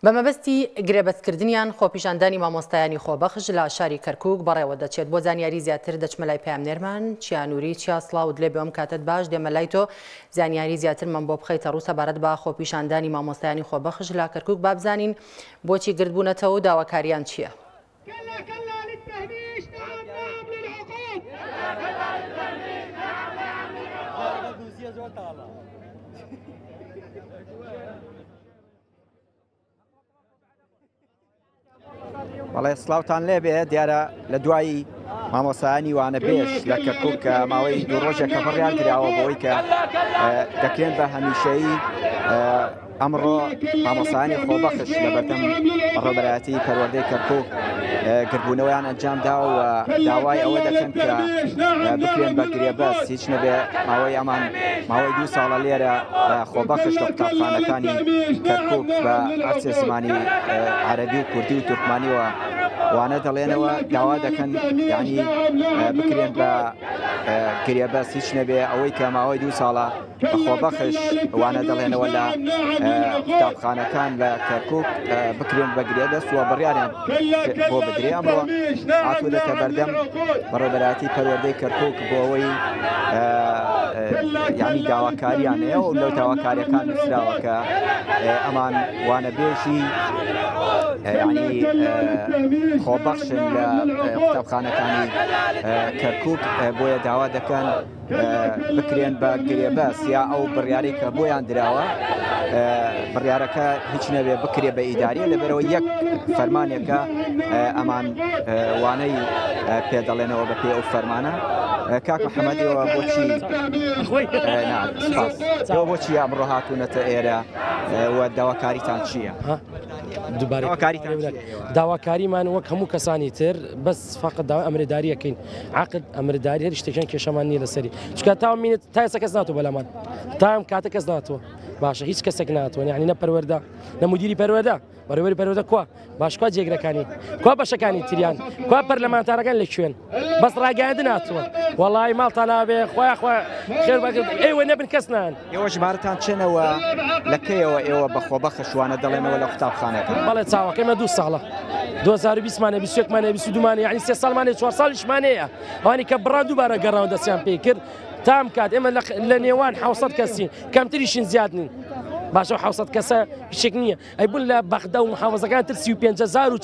بە مەبەستی گرێبەستکردنیان خۆپیشاندانی مامۆستایانی خۆبەخش لە شاری کەرکوک بەڕێوە دەچێت. بۆ زانیاری زیاتر دەچمە لای پەیامنێرمان چیا نوری. چیا سڵاوت لێ بێ ئەم کاتەت باش، دێمە لای تۆ زانیاری زیاترمان بۆ بخەیتە ڕوو سەبارەت بە خۆپیشاندانی مامۆستایانی خۆبەخش لە کەرکوک با بزانین بۆچی گردبوونەتەوە و داواکاریان چییە؟ بەڵێ سلااوان لێبێ دیارە لە دوایی مامۆسایانی وانە بێژ لە کەرکک کە ماوەی دوو ڕۆژێک کە بڕیار دراوە بۆی کە دەکرێن بە هەمیشەیی ئەمڕۆ مامۆسایانی خۆبەخش لە بەردەم بەڕێوەبەرایەتی پەروەردەی کەرکک گردبوونەوەیان ئەنجام دا و داوای ئەوە دەکەن کە بکرێن بە گرێبەست هیچ نەبێ ماوەی ئەمان ماوەی دوو ساڵە لێرە خۆبەخش لە قوتابخانەکانی کەرکک بە هەرسێ زمانی عەرەبی و کوردی و تورکمانیەوە وانە دەڵێنەوە داوا دەکەن یعنی بکرێن بە گرێبەست هیچ نەبێ ئەوەی کە ماوەی دوو ساڵە خۆبەخش وانە دەڵێنەوە لە قوتابخانەکان لە کەرکک بکرێن بە گرێبەست و بڕیاریان بۆ بدرێ ئەمڕۆ هاتوونەتە بەردەم بەڕێوەبەرایەتی پەروەردەی کەرکک بۆ ئەوەی یعنی داواکاریان هەیە و لەو داواکاریەکان نووسراوە کە ئەمان وانەبێژی یعنی خۆبەخشن لە قوتابخانەکانی کەرکک بۆیە داوا دەکەن بکرێن بە گرێبەست یا ئەو بڕیارەی کە بۆیان دراوە بڕیارەکە هیچ نەبێ بکرێ بە ئیداریە لەبەرەوە یەک فەرمانێکە ئەمان وانەی پێدەڵێنەوە بە پێ ئەو فەرمانە کاک محەممەدەوە بۆچی بۆچی ئەمڕۆ هاتوونەتە ئێرە و داواکاریتان چییە؟ داواکاریمان وەک هەموو کەسانی تر بەس فقط داوای ئەمرێداریەکەین عقد ئەمرداری هەر شتێکیان کێشەمان نییە لەسەری چکە تا مینت تا ئێستا کەس ناتوە بەلامان تا ئەم کاتە کەس ناتوە باشە هیچ کەسێک ناتوە یعنی نە پەروەردە نە مدیری پەروەردە بەڕێوەری پەروەردە کوا باش کوا جێگرەکانی کوا بەشەکانی تریان کوا پەرلەمانتارەکان لە کوێن بەس ڕاگەیاندن هاتووە وەڵی ماڵتان نابێ خۆیان خوا خێر بەکرد ئێوە نەبن کەس نان ئێوە ژمارەتان چەنەوە لە کەیەوە ئێوە بە خۆبەخش وانە دەڵێنەوە لە قوتابخانەکان؟ بەڵێ چاوەکەی مە دوو ساڵە 2020 مانە 21 مانە 22 مانە یعنی سێ ساڵمانێ چوار ساڵیشمانەیە ئەوانی کە بڕان دووبارە گەڕاون دەستیان پێی کرد تام کات ئێمە لە نێوان 600 کەسین کەمتریشین زیاد نین باشە 600 کەسە شتێک نییە ئەی بوون لە بەغدا و محافظەکان تر 35000 و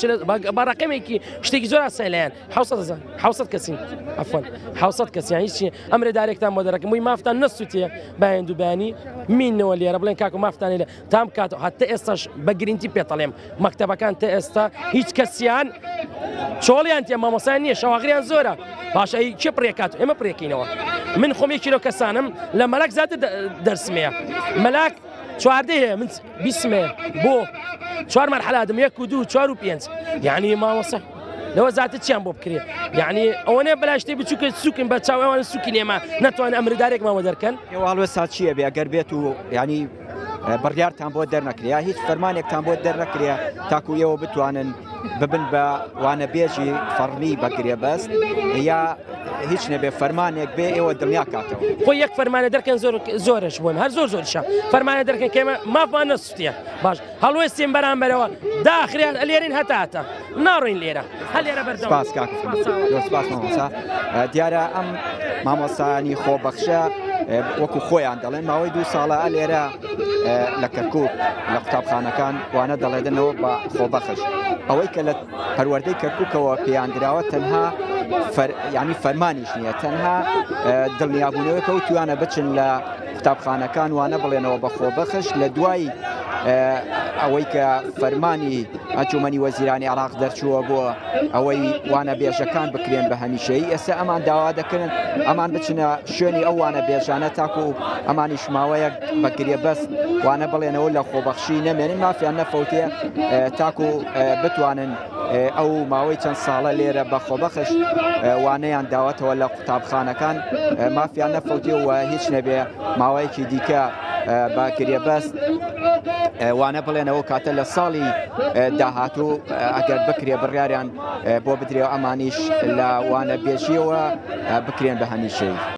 بە ڕقمێکی شتێکی زۆر ئاسای لایەن 600 600 کەسین عفوا 600 کەس یان هیچ ئەمرێ دارێکتان بۆ دەرەکەم وی مافتان نەسووتێ باین دووبانی مینەوە لێرە بڵێن کاکو مافتانی لە تام کات هەتە ئێستاش بە گرنتی پێتەڵێم مەکتەبەکان تە ئێستا هیچ کەسیان چۆڵیان تێ مامۆسایان نییە شەواغریان زۆرە باشە ئەی کێ پڕێکات ئێمە پڕێکینەوە من خۆم یەکی لەو کەسانم لە مەلاک زیاتر دەرسمەیە مەلاک چواردەیە من بیسمێ بۆ چوار مەرحەلادم یەک و دوو چوار و پێنج یعنی مامۆستا لەوە زیاتر چیان بۆ بکرێ یعنی ئەوەنە بەلا شتێ بچووکە سوکن بە چاو ئەوان سوکی ئێمە ناتوانن ئەمردارێکمان وە دەرکەن ئێوە هەڵوێستان چییە بێ ئەگەر بێت و یعنی بڕیارتان بۆ دەرنەکرێ یا هیچ فەرمانێکتان بۆ دەرنەکرێ تاکو ئێوە بتوانن ببن بە وانەبێژی فەڕمی بە گرێبەست یا هیچ نەبێ فەرمانێک بێ ئێوە دڵنیا کاتەوە. خۆ یەک فەرمانە دەرکەن زۆر زۆرش بۆم هەر زۆر زۆرشە فەرمانە دەرکەن کێمە مافمان نەسوتیە باش هەڵوێستیم بەرامبەرەوە داخرێن لێرین هەتا هەتا ناڕۆین لێرە هەر لێرە بەردەوام. سپاس کاک زۆر سپاس مامۆستا دیارە ئەم مامۆستایانی خۆبەخشە وەکو خۆیان دەڵێن ماوەی دوو ساڵە لێرە لە کەرکک لە قوتابخانەکان وانە دەڵێدنەوە بە خۆبەخش ئەوەی کە لە پەروەردەی کەرککەوە پێیان دراوە تەنها ینی فەرمانیش نییە تەنها دڵنیابوونەوەکە و توانە بچن لە قوتابخانەکان وانە بڵێنەوە بە خۆبەخش لە دوای ئەوەی کە فەرمانی ئەنجومەنی وەزیرانی عراق دەرچووە بۆ ئەوەی وانە بێژەکان بکرێن بە هەمیشەیی ئێستا ئەمان داوا دەکردن ئەمان بچنە شوێنی ئەو وانە بێژانە تاکو ئەمانیش ماوەیەک بە گرێبەست وانە بڵێنەوە لە خۆبەخشی نەمێنن مافیان نەفەوتێ تاکو بتوانن ئەو ماوەی چەند ساڵە لێرە بە خۆبەخش وانەیان داوەتەوە لە قوتابخانەکان مافیان نەفەوتێ و هیچ نەبێ ماوەیەکی دیکە بە گرێبەست وانە بڵێنەوە کاتە لە ساڵی داهاتوو ئەگەر بکرێ بڕیاریان بۆ بدرێ ئەمانیش لە وانە بێژیەوە بکرێن بە هەمیشەی.